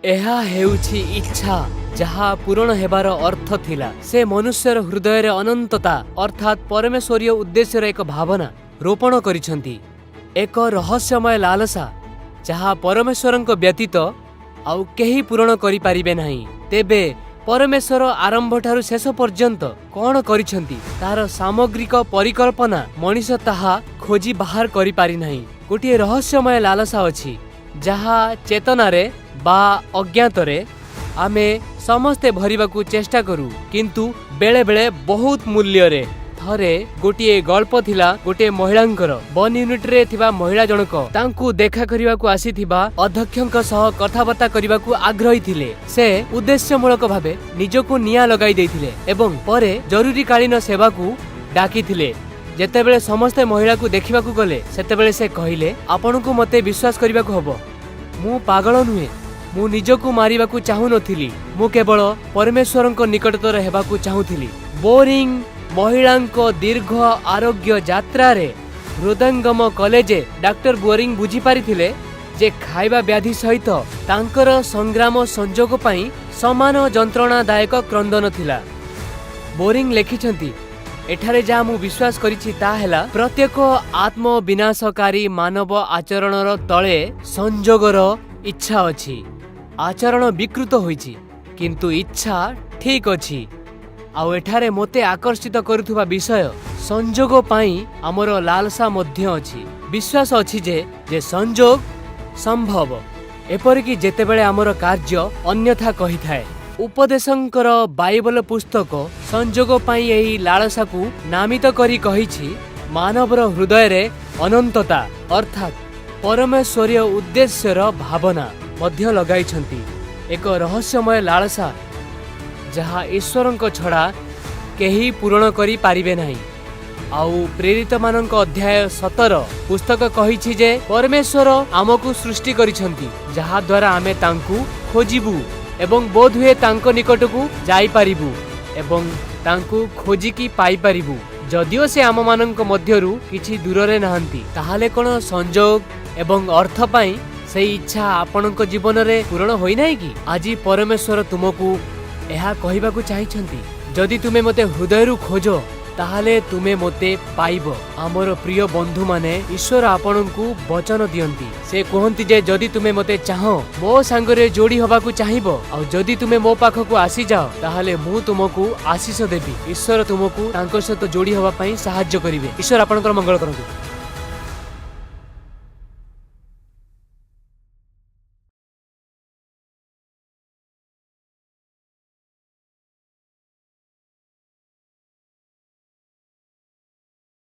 ଏହା ହେଉଛି ଇଚ୍ଛା, ଯାହା ପୂରଣ ହେବାର ଅର୍ଥ ଥିଲା। ସେ ମନୁଷ୍ୟର ହୃଦୟରେ ଅନନ୍ତତା, ଅର୍ଥାତ୍ ପରମେଶ୍ୱରୀୟ ଉଦ୍ଦେଶ୍ୟର ଏକ ଭାବନା ରୋପଣ କରିଛନ୍ତି, ଏକ ରହସ୍ୟମୟ ଲାଲସା, ଯାହା ପରମେଶ୍ୱରଙ୍କ ବ୍ୟତୀତ ଆଉ କେହି ପୂରଣ କରିପାରିବେ ନାହିଁ। ତେବେ ପରମେଶ୍ୱର ଆରମ୍ଭଠାରୁ ଶେଷ ପର୍ଯ୍ୟନ୍ତ କ'ଣ କରିଛନ୍ତି, ତାହାର ସାମଗ୍ରିକ ପରିକଳ୍ପନା ମଣିଷ ତାହା ଖୋଜି ବାହାର କରିପାରିନାହିଁ। ଗୋଟିଏ ରହସ୍ୟମୟ ଲାଲସା ଅଛି, ଯାହା ଚେତନାରେ ବା ଅଜ୍ଞାତରେ ଆମେ ସମସ୍ତେ ଭରିବାକୁ ଚେଷ୍ଟା କରୁ, କିନ୍ତୁ ବେଳେବେଳେ ବହୁତ ମୂଲ୍ୟରେ। ଥରେ ଗୋଟିଏ ଗଳ୍ପ ଥିଲା ଗୋଟିଏ ମହିଳାଙ୍କର। ବର୍ନ ୟୁନିଟରେ ଥିବା ମହିଳା ଜଣକ ତାଙ୍କୁ ଦେଖା କରିବାକୁ ଆସିଥିବା ଅଧ୍ୟକ୍ଷଙ୍କ ସହ କଥାବାର୍ତ୍ତା କରିବାକୁ ଆଗ୍ରହୀ ଥିଲେ। ସେ ଉଦ୍ଦେଶ୍ୟମୂଳକ ଭାବେ ନିଜକୁ ନିଆଁ ଲଗାଇ ଦେଇଥିଲେ ଏବଂ ପରେ ଜରୁରୀକାଳୀନ ସେବାକୁ ଡାକିଥିଲେ। ଯେତେବେଳେ ସମସ୍ତେ ମହିଳାକୁ ଦେଖିବାକୁ ଗଲେ, ସେତେବେଳେ ସେ କହିଲେ, "ଆପଣଙ୍କୁ ମୋତେ ବିଶ୍ୱାସ କରିବାକୁ ହବ। ମୁଁ ପାଗଳ ନୁହେଁ। ମୁଁ ନିଜକୁ ମାରିବାକୁ ଚାହୁଁନଥିଲି। ମୁଁ କେବଳ ପରମେଶ୍ୱରଙ୍କ ନିକଟତର ହେବାକୁ ଚାହୁଁଥିଲି।" ବୋରିଂ ମହିଳାଙ୍କ ଦୀର୍ଘ ଆରୋଗ୍ୟ ଯାତ୍ରାରେ ହୃଦୟଙ୍ଗମ କଲେ ଯେ ଡାକ୍ତର ବୋରିଂ ବୁଝିପାରିଥିଲେ ଯେ ଖାଇବା ବ୍ୟାଧି ସହିତ ତାଙ୍କର ସଂଗ୍ରାମ ସଂଯୋଗ ପାଇଁ ସମାନ ଯନ୍ତ୍ରଣାଦାୟକ କ୍ରନ୍ଦନ ଥିଲା। ବୋରିଂ ଲେଖିଛନ୍ତି, "ଏଠାରେ ଯାହା ମୁଁ ବିଶ୍ୱାସ କରିଛି, ତାହା ହେଲା ପ୍ରତ୍ୟେକ ଆତ୍ମବିନାଶକାରୀ ମାନବ ଆଚରଣର ତଳେ ସଂଯୋଗର ଇଚ୍ଛା ଅଛି। ଆଚରଣ ବିକୃତ ହୋଇଛି, କିନ୍ତୁ ଇଚ୍ଛା ଠିକ୍ ଅଛି। ଆଉ ଏଠାରେ ମୋତେ ଆକର୍ଷିତ କରୁଥିବା ବିଷୟ, ସଂଯୋଗ ପାଇଁ ଆମର ଲାଲସା ମଧ୍ୟ ଅଛି। ବିଶ୍ୱାସ ଅଛି ଯେ ସଂଯୋଗ ସମ୍ଭବ, ଏପରିକି ଯେତେବେଳେ ଆମର କାର୍ଯ୍ୟ ଅନ୍ୟଥା କହିଥାଏ।" ଉପଦେଶଙ୍କର ବାଇବଲ ପୁସ୍ତକ ସଂଯୋଗ ପାଇଁ ଏହି ଲାଳସାକୁ ନାମିତ କରି କହିଛି, ମାନବର ହୃଦୟରେ ଅନନ୍ତତା, ଅର୍ଥାତ୍ ପରମେଶ୍ୱରୀୟ ଉଦ୍ଦେଶ୍ୟର ଭାବନା ମଧ୍ୟ ଲଗାଇଛନ୍ତି, ଏକ ରହସ୍ୟମୟ ଲାଳସା, ଯାହା ଈଶ୍ୱରଙ୍କ ଛଡ଼ା କେହି ପୂରଣ କରିପାରିବେ ନାହିଁ। ଆଉ ପ୍ରେରିତମାନଙ୍କ ଅଧ୍ୟାୟ 17 ପୁସ୍ତକ କହିଛି ଯେ ପରମେଶ୍ୱର ଆମକୁ ସୃଷ୍ଟି କରିଛନ୍ତି, ଯାହାଦ୍ୱାରା ଆମେ ତାଙ୍କୁ ଖୋଜିବୁ ଏବଂ ବୋଧହୁଏ ତାଙ୍କ ନିକଟକୁ ଯାଇପାରିବୁ ଏବଂ ତାଙ୍କୁ ଖୋଜିକି ପାଇପାରିବୁ, ଯଦିଓ ସେ ଆମମାନଙ୍କ ମଧ୍ୟରୁ କିଛି ଦୂରରେ ନାହାନ୍ତି। ତାହେଲେ କ'ଣ ସଂଯୋଗ ଏବଂ ଅର୍ଥ ପାଇଁ ସେଇ ଇଚ୍ଛା ଆପଣଙ୍କ ଜୀବନରେ ପୂରଣ ହୋଇନାହିଁ କି? ଆଜି ପରମେଶ୍ୱର ତୁମକୁ ଏହା କହିବାକୁ ଚାହିଁଛନ୍ତି, ଯଦି ତୁମେ ମୋତେ ହୃଦୟରୁ ଖୋଜ, ତାହେଲେ ତୁମେ ମୋତେ ପାଇବ। ଆମର ପ୍ରିୟ ବନ୍ଧୁମାନେ, ଈଶ୍ୱର ଆପଣଙ୍କୁ ବଚନ ଦିଅନ୍ତି। ସେ କୁହନ୍ତି ଯେ ଯଦି ତୁମେ ମୋତେ ଚାହଁ, ମୋ ସାଙ୍ଗରେ ଯୋଡ଼ି ହବାକୁ ଚାହିଁବ, ଆଉ ଯଦି ତୁମେ ମୋ ପାଖକୁ ଆସିଯାଅ, ତାହେଲେ ମୁଁ ତୁମକୁ ଆଶିଷ ଦେବି। ଈଶ୍ୱର ତୁମକୁ ତାଙ୍କ ସହିତ ଯୋଡ଼ି ହେବା ପାଇଁ ସାହାଯ୍ୟ କରିବେ। ଈଶ୍ୱର ଆପଣଙ୍କର ମଙ୍ଗଳ କରନ୍ତୁ।